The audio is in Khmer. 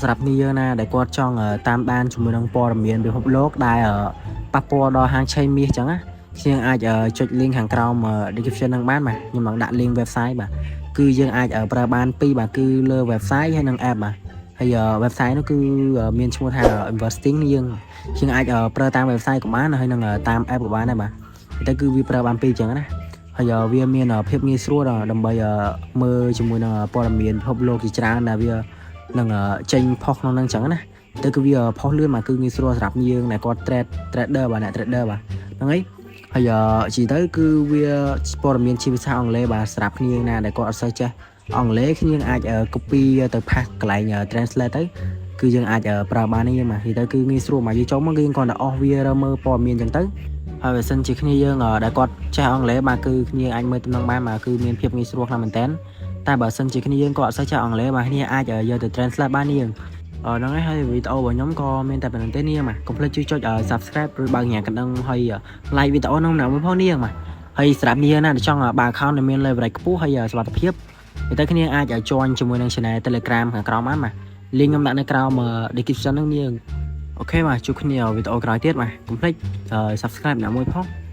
សម្រាប់គ្នាយើងណាដែលគាត់ចង់តាមដានជាមួយនឹងព័ត៌មានពិភពលោកដែលប៉ះពាល់ដល់ហាងឆេងមាសអញ្ចឹងណាខ្ញុំអាចចុច link ខាងក្រោម description ហ្នឹងបានបាទខ្ញុំនឹងដាក់ link website បាទគឺយើងអាចប្រើបានពីរបាទគឺលើ website ហើយនិង app បាទហើយ website នោះគឺមានឈ្មោះថា investing យើងយើងអាចប្រើតាម website ក៏បានហើយនិងតាម app ក៏បានដែរបាទតែគឺវាប្រើបានពីរអញ្ចឹងណាហើយវាមានភាពងាយស្រួលដើម្បីមើលជាមួយនឹងព័ត៌មានពិភពលោកជាច្រើនដែលវានឹងចេញផុសក្នុងហ្នឹងអញ្ចឹងណាទៅគឺវាផុសលឿនមកគឺងាយស្រួលសម្រាប់យើងដែលគាត់ trader បាទអ្នក trader បាទហ្នឹងហើយហើយជីទៅគឺវាព័ត៌មានជាភាសាអង់គ្លេសបាទសម្រាប់គ្នាណាដែលគាត់អត់សូវចេះអង់គ្លេសគ្នាអាច copy ទៅ paste កន្លែង translate ទៅគឺយើងអាចប្រើបាននេះយើងបាទនិយាយទៅគឺងាយស្រួលមកយើងចូលមកគឺយើងគ្រាន់តែអស់វារើមើលព័ត៌មានអញ្ចឹងទៅហើយបើសិនជាគ្នាយើងដែលគាត់ចេះអង់គ្លេសបាទគឺគ្នាអាចមើលតំណឹងបានបាទគឺមានភាពងាយស្រួលខ្លាំងមែនតើតែបើសិនជាគ្នាយើងក៏អត់សូវចេះអង់គ្លេសបាទគ្នាអាចយកទៅ translate បាននេះយើងហ្នឹងហើយហើយវីដេអូរបស់ខ្ញុំក៏មានតែប៉ុណ្្នឹងទេនេះបាទកុំភ្លេចជួយចុច subscribe ឬបើកញ៉ាកណ្ដឹងហើយ like វីដេអូហ្នឹងម្នាក់មួយផងនេះបាទហើយសម្រាប់គ្នាណាដែលចង់បើក account ដែលមាន leverage ខ្ពស់ហើយសុវត្ថិភាពទៅគ្នាអាច join ជាមួយនឹង channel Telegram ខាងក្រោមបានបាទ link ខ្ញុំដាក់នៅក្រោម description ហ្នឹងនេះOK បាទជួបគ្នាវីដេអូក្រោយទៀតបាទកុំភ្លេច subscribe ម្នាក់មួយផង។